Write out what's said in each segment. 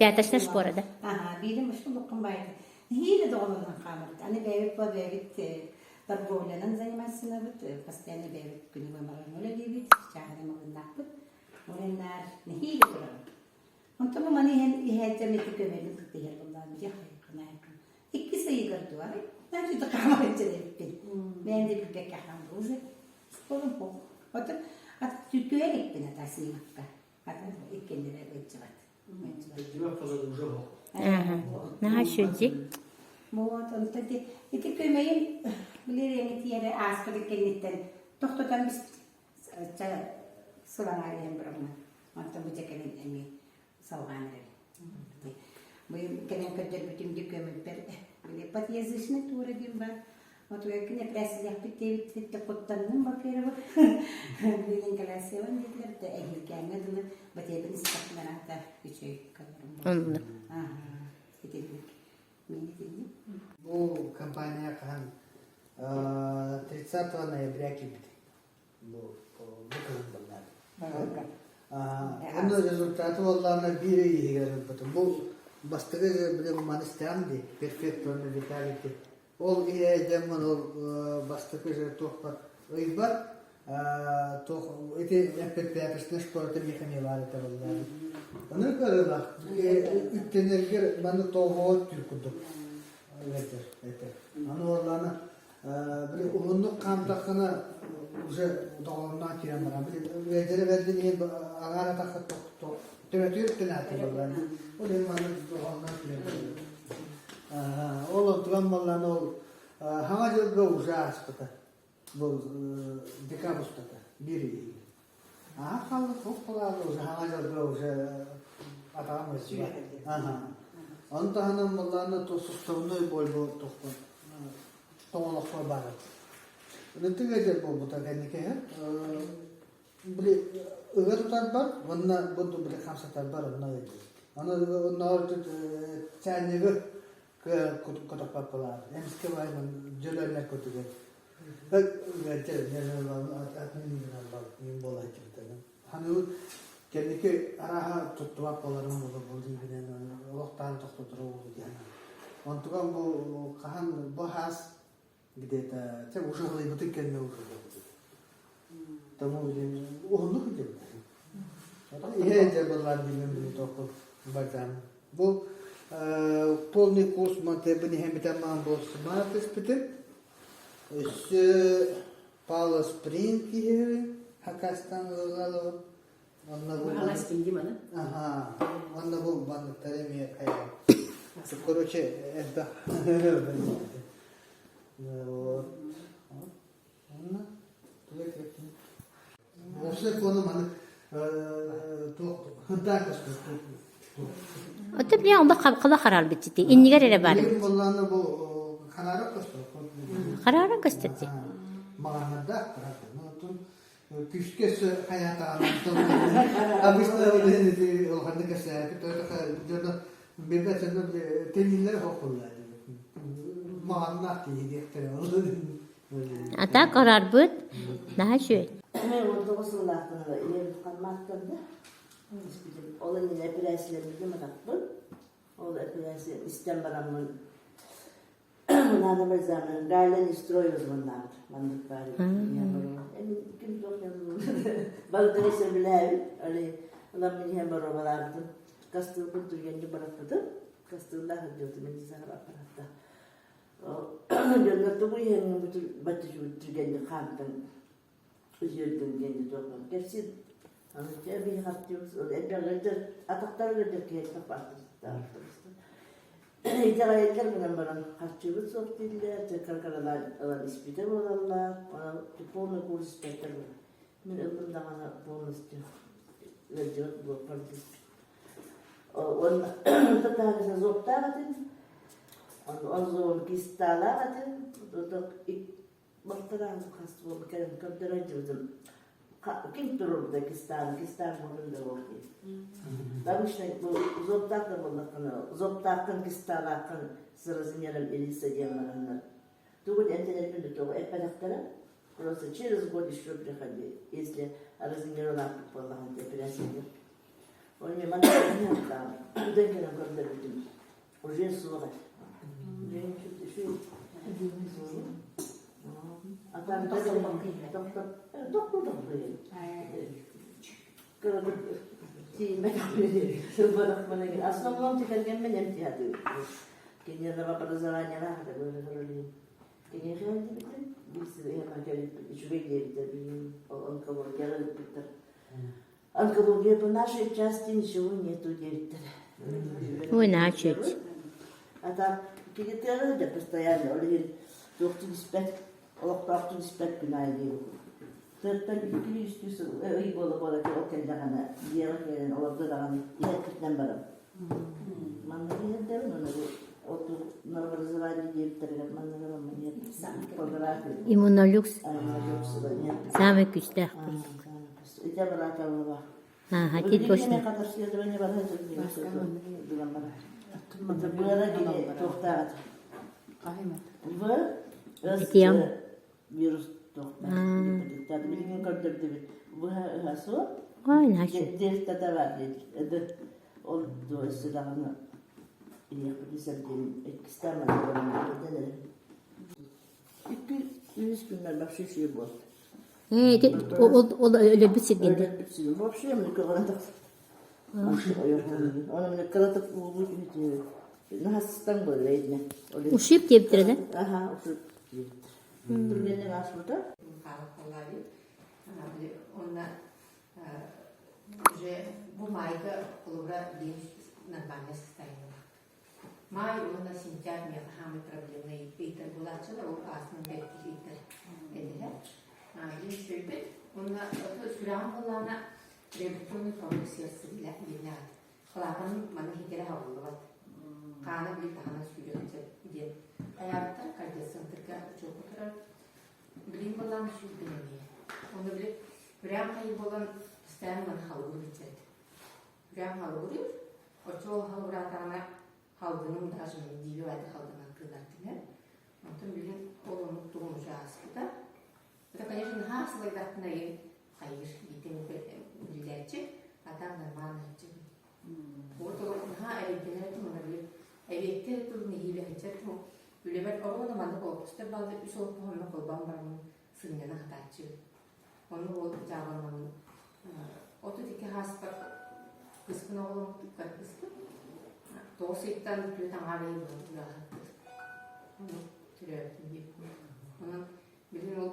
Пяточная шпора, да? Ага, биирим ушул луккун баайда. Нэһиилэ доҕолонон хаамарбыт. Аны бэйэбит буо бэйэбит торговлянан занимассынабыт, постоянно бэйэбит күнү бамаран үлэлиибит, чааһынай маҕыннаахпыт. Ол нэһиилэ турабыт. Онтон бу маны иһэн иһээччэм ити көмөбүн кытта иһэр буоллаҕым дьэ хайыккын Иккис ыйыгар дуо? Значит, хаамар эбиппин. Бэйэм да билбэккэ хаалла уже. Школам хох. Отон ат түтүө иликпин ата снимакка. Атын иккеннere ыдьыбат. Ыдьыбат фаза уже хох. Наһаа үчүгэй. Вот, онтон ити ити көмөйүм билириэҥи тиэрэ ааспыт кэнниттэн тохтотон бис сылаҥаар иһэн бараммын. Онтон бу дьэ кэлин эмиэ салҕаан эрэбин. Быйыл кэлэн көрдөрбүтүм дии көмүлбэр били подъязычный тура диэн бар. Вот кини эпэрээссийэлиэхпит диэбиттэр куттанным во-первых. Билин кэлээссийэбин диэтилэр да эһиилгээҥҥэ дылы батиэбин истэхпинэ аата үчүгэй көрөрүм. Итинник. Мин итинник. Бу компания хаһан 30 ноября киирбит. Бу бу кыһын баллаады. Онно результаты буоллаҕына биир ый иһигэр ылбытым. Бу бастакы били маны истэҕин дии, перфект уонна виталити. Ол иһээдэммин ол бастакы же туохпар ыйбар туох ити эппэппээтишнэ школата миэхэ эмиэ баар этэ буоллаҕа. Ону көрөлөх үктэнэргэр маны тоҕоот түүр курдук этэр этэ. Аны буоллаҕына Били уһуннук хаамтаххына уже доҕоруннаах киирэн баран били үөдэрэ бэрдин иһин аҥаар атахха төбөтүгэр үктэнээти буоллаан ол иһин маннык доҕоруннаах киирэн баран ол онтуган буоллаан ол хаҥа дьылга уже ааспыта бу декабрь устата биир ый Аа хаалла туох халаалы уже хаҥа дьылга уже атаҕым ыйсыбат Ону таһынан буоллаҕына суставной боль туохпун тоҥолохпор баар Ытык эдэр буолбута кэнникэһэ били ыга тутарбар уонна бу били хамсатарбар онно ыйдым. Аны оннооҕор чаанньыгы котоппаппалаах. Эмискэ баайынан дьөлөннөр көтүгэр. Ханыы кэнники арааһа туттубат буоларым буолуо бу диибинэн олохтоон тохтоторо буолуо диэн. Онтуган бу хаһан бу хаас где-то чэ уже ылыйбытын кэннэ уже Тому уһуннук үтүбүт. Иһэ дьэ былаан димен били тохпут бальзам. Бу полный курс мантебын иһэмитэн маан буолсума түспүтүм. Өссө Павло Спринг киһи Хакастан ылалабын. Онно бу Аха. Онно бу банныктар эмиэ хайа. Короче, элбэх. Вот. Онно тугу этиэхпин. Уопсай фону маны туох хынтаа көстөр. Оттон билигин онно хала хараарбыт дии. Иннигэр эрэ баар эбит. Билигин буоллаҕына бу хараара көстөр. Хараара көстөр дии. Маҕаннардаах правда. Ну, оттон күүскэ өссө хайаатаҕына обычно улаханнык кэпсээбит дьоно билбэт дьоно тэниллэр хохуллаа маҕаннаах киһи диэхтэрэ А так хараарбыт наһаа үчүгэй. 19 сыллаахтан ыла ийэм хаммааттарда. Ол иннинэ эпэрээссийэлэрбитин матаппын. Ол эпэрээссийэ истэн бараммын Надо бальзамын Галя не строй звоннаабыт маннык баар ким туох барытын сөбүлээбит али ыламмын иһэн боруобалаабытым кастыылбын түргэнник бараппытым кастыыллаах сылдьыбытым Елизаров аппаратта дьоннор тугу иһэн түргэнник хаамтан үтүөрдүм диэн туох кэпсиир аны чэ биһи хартыыбыт элбэҕи атахтара ыалдьар киһи Итэҕэйэллэр гынан баран харчыбыт суох дииллэр, кыракыралаан ылан испитэ буолаллар, онон полный курс испэттэр Мин ыллым даҕаны полностью ыалдьыбат буолпар диспит. Уонна татаарыса зобтаах этим, он зобун кистаалаах этим, Балтараан хас буолла кэлэн көрдөрө сылдьыбытым ким туруорбута кистаан кистаан буоллун да буол дии. Обычно бу зоптаах да буоллаххына зоптааххын кистаалааххын с размером Элиса диэн бараннар тугун эмтэнэрбин да тоҕо эппэтэхтэрэ просто через год еще приходи если размер улааппыт буоллаҕына эпэрээссийэлэр. Ол мен манна бүтэн кэлэн көрдөрбүтүм. Уже суох этэ. Основном кэргэммин эмтии сатыыбын. Киниэхэ образованиелаах этэ Киниэхэ диэбитим, биир сыл кэлбит үчүгэй диэбитэ билигин онкологияҕа ыыппыттар. Онкология по нашей части ничего нету диэбиттэр. Ой, начать. А так килетера да постоянно ол иһин туохтун испэт, олохтоохтун испэт күн аайы диэн. Тыаттан иккили үстүү сыл ый буола-буола ол кэллэҕинэ дьиэҕэ кэлэн олордо даҕаны иһэрбитинэн баран. Манна иһэрдэбин уонна бу оту новообразование диэбиттэригэр манна бараммын иһэр. Иммунолюкс самый күүстээх курдук. Ааха, ти точно. Итиям. Ой, наша. Үс күннэр вообще үчүгэй буолла. Ээ, ити ол өлөрбүт сиргин дии. Өлөрбүт сирим. Вообще мне кыратык Оны мне кыратык уулуу түһүтү. Наһастан буолла идне. Ушиб диэбиттэрэ да? Аха, ушиб диэбиттэр. Түргэнник ааспыта. Онна уже бу майга холобура биир нормальное состояние Маай уонна сентябрь миэхэ хаамай проблемнай ыйдар буолааччылар, ол ааспын бэртик ыйдар этилэр. Билин үчүгэйбит. Уонна сүрэҕим буоллаҕына реабилитационный порог сердца биллэҕит. Клапанын маны иһитэрэ аһыллыбат. Хаана били таһынан сүүрүөн сөп диэн. Хайаабыттар кардиоцентрга учуокка турар. Билин буоллаҕына сүүрбүн эмиэ. Ону били сүрэҕим хайыы буолан постоянно маны халыгыр сылдьар этим. Күрээн халыгырыыр, оччо халыгыраатаҕына халгыным даже дииби байды халгынан тыынар түһэр. Онтон билин ол оннук тугун уже ааспыта. Это, конечно, наһаа сылайдахпына игин хайыыр биитин биллээччи, а так нормально сылдьабын. Вот ол наһаа эрэйдэнэр этим, уонна били эбиэттэр тыл нэһиилэ сылдьар этим. Үлэбэр оҕону маннык олоппостор бааллар, үс олоппоһу онно холбоон бараммын сынньана сатааччыбын. Онно ол дьаабыланаммын 32 сааспар кыыспын оҕоломмутум, кыра кыыспын. 9 ыйтан түөрт аҥаар ый буолан ыраахпыт. Ону төрөөбүтүм диэбитим. Онон билигин ол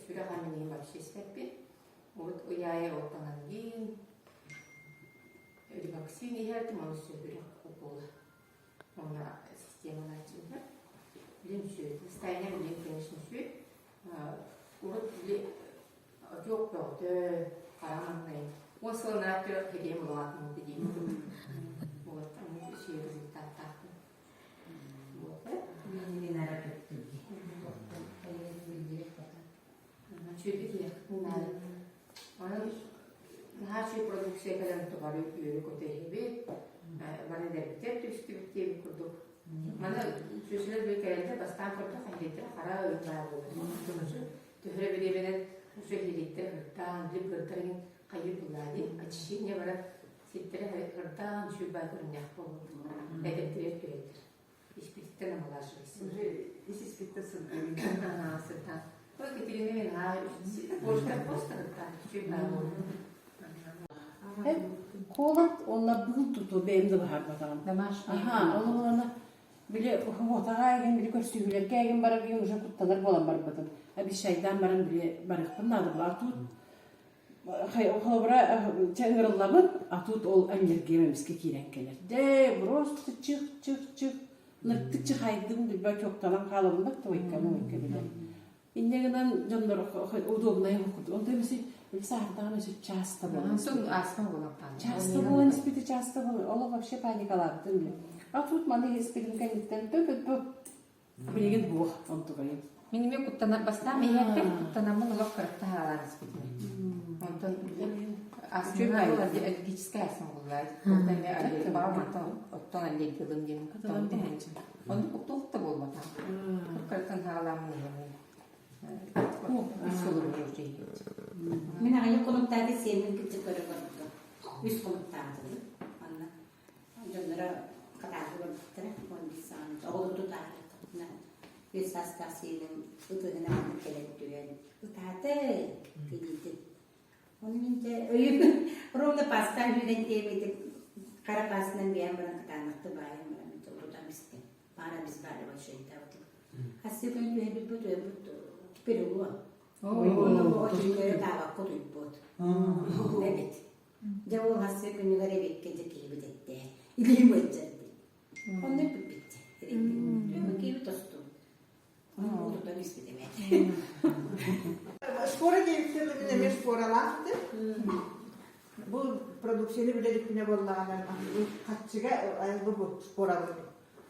сүрэх анньыһын вообще испэппин. Урут ый аайы оттонангин, реваксин иһэртим, ону сүрэх укуола. Онно системалааччыбыта. Билин үчүгэй. Состояние билин, конечно, үчүгэй. Урут били отек бөҕөтө, хара маҥнай 10 сылынан хэдиэм улаатыммыт диэн Вот, үчүгэй результаттаахпын. Вот. Үчүгэйдик иһиэхпин наада. Онон наһаа үчүгэй продукция кэлэн тухары үөрэ-көтө иһэбит. Бары эдэрбитигэр түстүбүт диэбит курдук. Маны сүөсүлэр били кэлэллэр бастаан көрдөх иһиттэр хара ыйбаа буолар. Төһөрө бириэмэнэн уже иһириттэр ырдаан, били бырдар иһин хайыы буллаа дии. Очищение баран ситтэрэ ырдаан үчүгэй көрүннээх буолбут. Эдэрдэригэр түһэллэр. Испититтэн омолаживайся. Уже ис испиттэн сырдыыр. Ага, сырдаан. Ой, Катерина Ивановна, почта просто ырдаан үчүгэй баа буолбут. Холод онно быыл туту бэйэм да быһаарбатаҕым. Домашний. Аха, ол оҕолоно били уотаҕа эйигин били көрсүһүүлэргэ эйигин бараргын уже куттанар буолан барбытым. Обещайдаан баран били барыахпын наада була. А тут холобура чэ ыҥырыллабын, а тут ол аллергиям эмискэ киирэн кэлэр. Дьэ, просто чих-чих-чих ныртык чихайдым, билбэт чуоктанан хаалабын да твойканы ойка билэр. Инньэ гынан дьоннор удобнай курдук. Онто эмиси саахтаҕын өсө часто буолан. Сон ааспан буолан хаалла. Часто буолан испити часто буолан. Олох вообще паникалаабытым биле. А тут маны испитим кэнниттэн тө билигин буох онтугайым. Мин эмиэ куттана бастаан иһэрбэр куттанаммын олох кыракта хаалаан испитим. Онтон астма аллергическая астма буолла. Онтон эмиэ аллергия мантан оттон аллергиялым диэн куттанан тэһэнчим. Оннук туох да буолбатах. Кыраттан хаалааммын иһэбин. Үс сылым уже Мин аҕыйах хонуктааты сиэммин кытта көрө көрдüm. Үс хонуктаатыбын. Дьонноро хатааһы барбыттара. 11 саҕана оҕолору тутаары Үс саастаах сиэним ытыһынан маннык кэлэн түһэн ытаата кийиитин. Ону мин дьэ өйүм ровно паастаан үүнэн диэбитим хара паастанан биһэн баран кытаанахтык баайан баран мин тутан истим. Пара обезболивающайдаабытым. Хассы күн түһэрбит туйбут перелуо. Ону оҕо түҥнэри таабакка утуйбут. Эбит. Дьэ ол хассы күнүгэр эбиккэ дьэ киһибит эттэ. Илиим ыалдьар Онно эппиппит. Киһи тостубут. Ону тутан испит эбээт. Шпора диэбиттэр мин эмиэ шпоралаахты. Бу продукцияны билэ буоллаҕына хаччыга бу бу шпорабын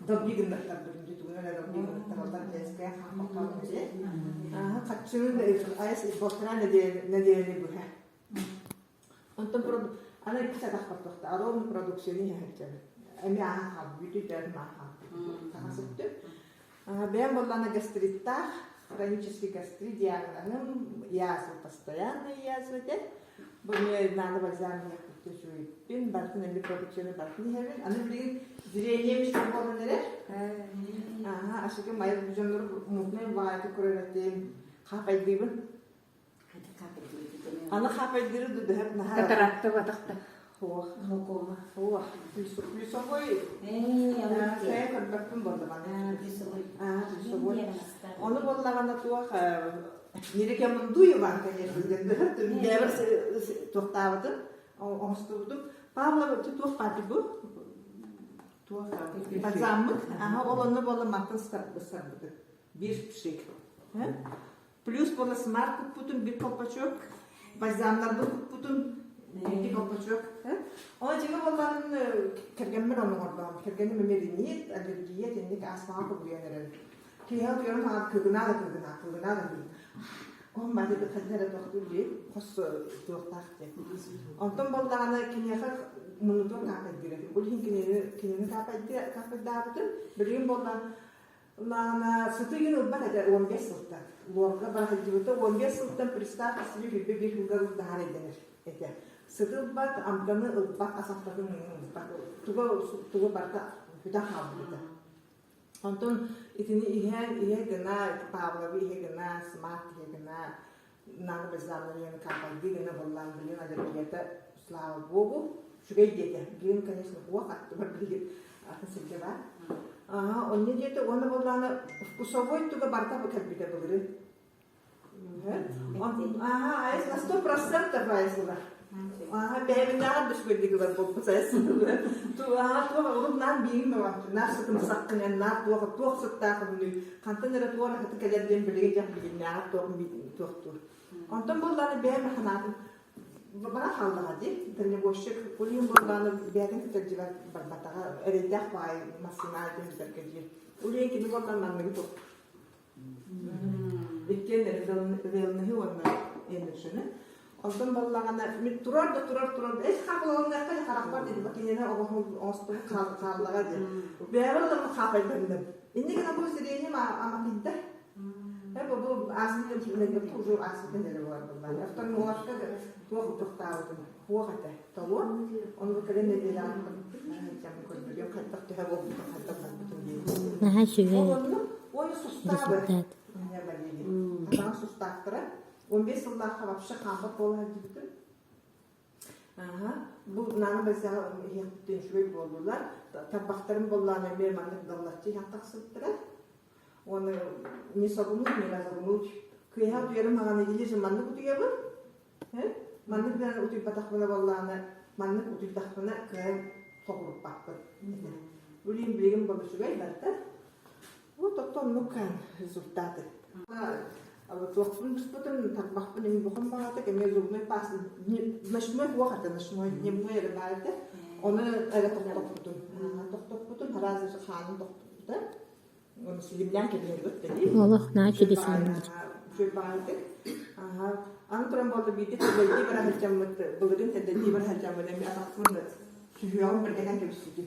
добби гыннаттарбытын түтүгүнэн добби гыннаттараллар дээскэ хааппакка дьэ. Хаччыгын айас полтора неделяны быһа. Онтон аны иккис атахпар туохта ровно продукцияны иһэ Эмиэ ааһан хаалбыт, бүтү ааһан хаалбыт. Саха сөптүм. Бэйэм буоллаҕына гастриттаах, хронический гастрит диагноһым, язва, постоянная язва этэ. Бу эмиэ наада бальзам иһиэхпиттэн үчүгэйпин, барытын эмиэ продукцияны барытын иһэбин. Аны билигин зрением үчүгэй буолан эрэр. Аха, ашыгым айыл дьоннору мутнай баҕайытык көрөр этим. Хапайдыыбын. Аны хапайдыыры дудуһап наһаа Катаракта батахта. Суох. Суох. Плюсовой кая көрбөппүн буоллаҕына. Плюсовой. Ону буоллаҕына туох не рекомендую вам, конечно, бэйэбэр туохтаабытым, оҥостубутум. Павлова туох бааты бу? Туох бальзаммыт. Аха, ол онно буолла мантан сарбытым. Биир пшик. Плюс буола смарт куппутун бир колпачок, бальзамнарбын куппутун икки колпачок. Ол дьиҥэ буоллаҕын кэргэммэр ону оҥордоҕум. Кэргэним эмиэ ринит, аллергия итинник астмаҕа кубулуйан эрэр. Киэһэ утуйарым хаҥар кыгынаа да кыгынаа, кыгынаа да кыгынаа. Оһон бааты ханна эрэ туохтуур дии, хос туохтаах диэн. Онтон буоллаҕына киниэхэ муннутун каапайдыыр этим. Ол иһин кинини кинини каапайдаабытым. Билигин буоллаҕына Лаана сытыйын ылбат этэ 15 сылтан. Лорга бара сылдьыбыта 15 сылтан пристав себе хүлбэ биир сылга ылдаһар өйдөнөр этэ. Сыты ылбат, амтаны ылбат, ас амтатын ылбат. Туга, туга барыта бүтэн хаалбыта. Онтон итини иһэн, иһэ гына, Павловы иһэ гына, Смарт иһэ гына, Нана Бальзамовна капайды гына боллаан билин аллергията, слава богу, үчүгэй диэтэ. Билин, конечно, хуох аттыбар билигин атын сиргэ баар. Ага, онно диэтэ уонна боллаана вкусовой туга барыта бу кэлбитэ былырын. Ага, айс на 100% айсыла. Ага, бэйэбиннээҕэр да үчүгэйдик ылар буолбут айс. Ага, туох урут наан биирин баҕар, наар сытым саккынан, наар туох туох сыттаах үнүй, хантан эрэ туох аты кэлэр диэн билигин дьах билиннээҕэр туох туохтуур. Онтон буоллааны бэйэм санаатым бара хааллаҕа дии. Дальнобойщик Улин буоллааны бэйэтин кытта дьибар барбатаҕа эрэйдээх баай массыына түһүллэргэ диир. Улин кини буоллаан манныгы туох Иккиэн велныһы уонна энерджини. Онтон баллаҕана мин турар да турар турар эс хаапылаланыахха да харахпар диэн кинини оҥостубут хааллаҕа диэн. Бэйэбэр ылан хаапайдарным. Инники гына бу сириэним аматыйда. Э бу бу аасын уже ааспытын эрэ болар буллар. Оттон муолашка туох тохтаабытын хуох этэ. Толуо. Ону бу кэлин нэдиэлэҕэ көрбүтүм хайдах төһө буолбутун хайдах барбытын диэн. Наһаа үчүгэй Ол онно уонна сустаабы. результат. Атаҕын сустаахтара. 15 сыллаахха вообще хаампат буола сылдьыбытым. Аха. Бу наана бальзаҕа иһиэхпиттэн үчүгэй буоллулар. Тарбахтарым буоллаҕына эмиэ маннык даллаччы иһэн тахсыбыттара. Уонна не согнуть, не разогнуть. Кыыһа утуйарым хаҕана или же маннык утуйабын. Маннык гынан утуйбатахпына буоллаҕына, маннык утуйдахпына кыайан тоҕуруппаппын. Билигин билигин бол үчүгэй барыта. Вот оттон оннук результаты. Туохпун буспутум, тарбахпын эми бухан баҕатык, эмиэ зубной паста, ночной уох это ночной, дневной эрэ баар этэ. Ону эрэ тохтоппутум. Тохтоппутум, разве хаанын тохтоппута. Оны силимнээн кэбиһэрбит дии. Олох наһаа үчүгэй силимнэр. Үчүгэй баҕайытык. Аны туран буолла биирдэ тэдэлдии бара сылдьаммыт, былырыын тэдэлдии бара сылдьаммыт эми атахпын сүһүөҕүм бэргэнэн кэбиспитим.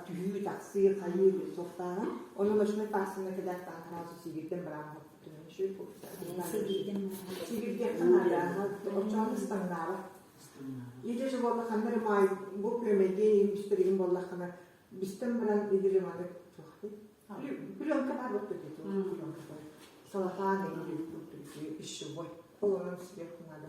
Түһүү, тахсыы, хайыы суохтааҕын. Ону ночной пассана кэлээт сразу сигирдэн бараан Сигирдиэххэ наада. Оччоҕуна ыстаҥнаабат. Или же буолла ханна эрэ маай бу күөмэйдиэ иһин үстэригин буоллаххына. Бистэн баран идириманы туохты. Пленка бар вот тут пленка бар. Салатан или пищевой. Ол онон сверху надо.